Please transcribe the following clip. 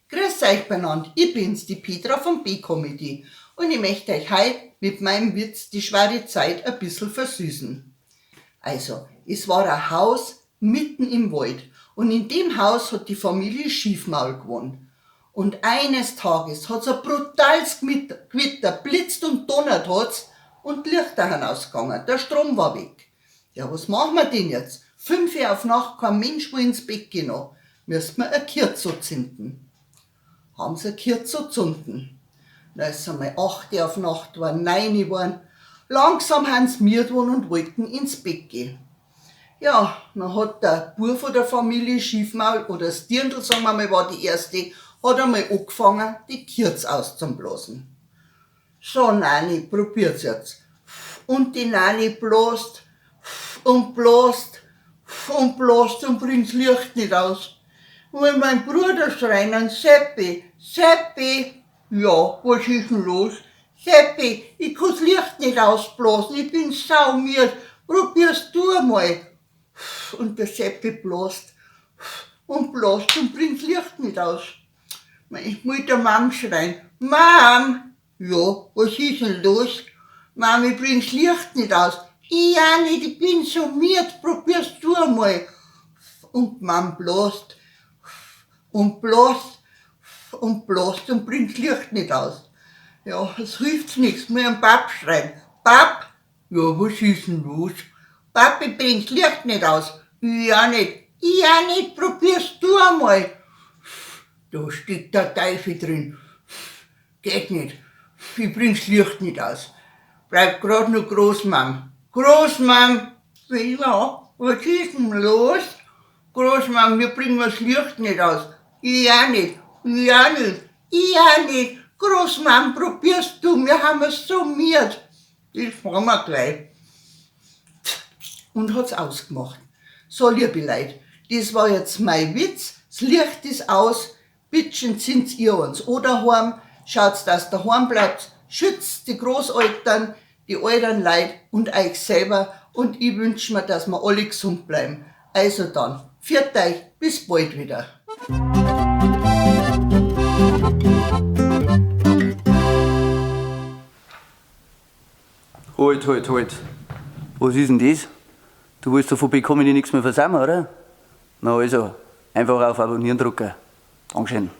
Grüß euch beinand, ich bin's, die Petra von B-Comedy und ich möchte euch heute mit meinem Witz die schwere Zeit ein bisschen versüßen. Also, es war ein Haus mitten im Wald und in dem Haus hat die Familie Schiefmaul gewohnt. Und eines Tages hat's ein brutales Gewitter, blitzt und donnert hat's und die Lichter sind ausgegangen, der Strom war weg. Ja, was machen wir denn jetzt? 5 Uhr auf Nacht, kein Mensch will ins Bett gehen noch. Müssen wir ein Kirzo zünden. Haben sie ein Kirzo zünden. Da ist einmal 8 Uhr auf Nacht geworden, 9 Uhr geworden. Langsam haben sie müde geworden und wollten ins Bett gehen. Ja, dann hat der Bub von der Familie Schiefmaul, oder das Dirndl, sagen wir mal, war die erste, hat einmal angefangen, die Kirz auszublasen. So, Nani, probiert's jetzt. Und die Nani blast und blast und blast und bringt's Licht nicht aus. Weil mein Bruder schreien, Seppi, Seppi, ja, was ist denn los? Seppi, ich kann's Licht nicht ausblasen, ich bin saumüd, probier's du einmal. Und der Seppi blast und blast und bringt's Licht nicht aus. Ich muss der Mam schreien, Mam, ja, was ist denn los? Mam, ich bring's Licht nicht aus. Ich auch nicht, ich bin so müd, probier's du einmal. Und Mam blast und blast und blast und bringt's Licht nicht aus. Ja, es hilft nichts, mir am Pap schreien. Pap, ja, was ist denn los? Papi, bringt's Licht nicht aus. Ich auch nicht. Ich auch nicht, probier's du einmal. Da steckt der Teufel drin. Geht nicht. Ich bring's Licht nicht aus. Bleibt grad noch Großmam. Großmam, ja, was ist denn los? Großmam, wir bringen das Licht nicht aus. Ich auch nicht. Ich auch nicht. Ich auch nicht. Großmam, probier's du, wir haben es so müde. Das fahren wir gleich. Und hat's ausgemacht. So, liebe Leute, das war jetzt mein Witz. Das Licht ist aus. Bittchen sind ihr uns o daheim. Schaut's, dass daheim bleibt. Schützt die Großeltern, die alten Leute und euch selber. Und ich wünsch mir, dass wir alle gesund bleiben. Also dann, pfiat euch, bis bald wieder. Halt, halt, halt. Was ist denn das? Du willst davon bekommen, ich nichts mehr versammern, oder? Na also, einfach auf Abonnieren drücken. Dankeschön.